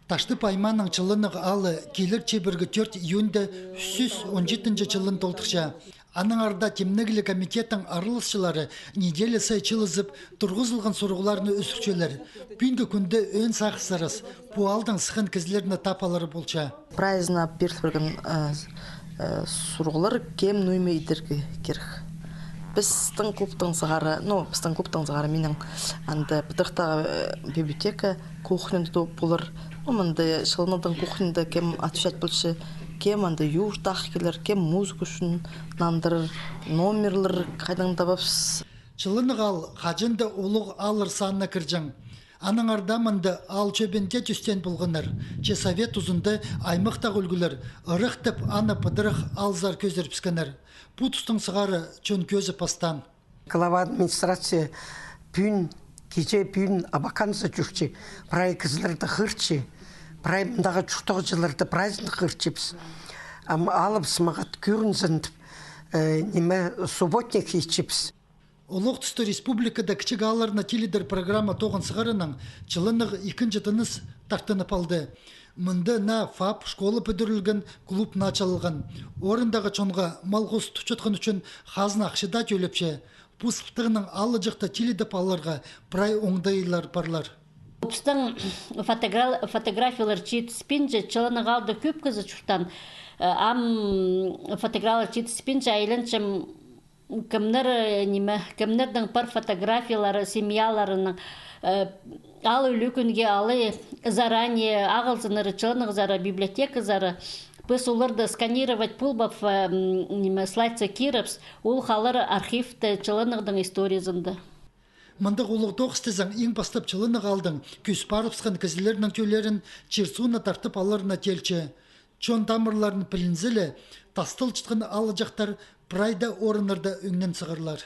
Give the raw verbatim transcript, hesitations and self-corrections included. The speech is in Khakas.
Таштып аймааның Чылынығ аалы килер чибіргі тӧрт июньда сӱс он читінҷі чылын толдырча. Аннаңар даа тимнегліг комитеттің араласчылары неделя сай чылызып, турғызылған сурығларны ӧзірчелер. Пӱӱнгі кӱнде ӧӧн сағыстарыс пу аалдаң сыххан кізілерні тап алар полча. Прайзына пирілген, э, э, сурығлар, кем ноо ниме идерге кирек. Пістің клубтың сығара, ну, пістің клубтың сығара минің анда пыдырыхтағы, э, библиотека, кухняда полар. Ну, мында Чылынығдың кухняда кем отвечать полча, кем анда юртах килер, кем музыка ӱчӱн нандырар, номерлер хайдаң табабыс. Чылынығ аал хаҷан даа улуғ ааллар санына кірҷең. Аннаңар даа мында аал чӧбінде тӧстеен полғаннар. Че совет тузында аймахтағы ӱлгӱлер ырахтап, аны пыдырах аалзар кӧзірібіскеннер. Пу тустаң сығара чон кӧзі пастаан. Глава администрации пӱӱн, кичее пӱӱн Абаканзар чӧрче, прай кізілерді хығырча, прай мындағы чуртағҷыларды праздник хығырчабыс. Ам аалыбыс мағат кӧрінзін тіп, э, ниме, субботник итчебіс. Олох туста республикада кічіг аалларны тилідер программа тоғын сығаранаң Чылынығ ікінҷі тыныс тартынып алды. Мында наа ФАП школа пӱдірілген, клуб наа чалылған. Орындағы чонға мал хозытчатхан ӱчӱн хазна ахча даа тӧлепче. Пу сыптығнаң алҷахта тилідеп аларға прай оңдайлар парлар. Пістің фотогра-, фотографиялар читіспинче, Чылынығ аалда кӧп кізі чуртаан. Э, ам фотографиялар читіспинче, айланчам, кемнер, э, ниме, кемнернің пар фотографиялары семьяларының, э, алай ӱлӱкӱнге алай заранее ағылзыннар Чылынығзар, библиотеказар. Піс оларды сканировать полбаам, э, м, ниме, слайдсар кирібіс, ол халар архивте Чылынығдың историязында. Мындағ улуғ тоғыс тізең иң пастап Чылынығ аалдаң кӧс парыбысхан кізілернің тӧллерін чир-сууны тартып аларына теелче. Чон тамырларын пілінзе ле, тасталчатхан аалҷахтар прай даа орыннарда ӧңнен сығарлар.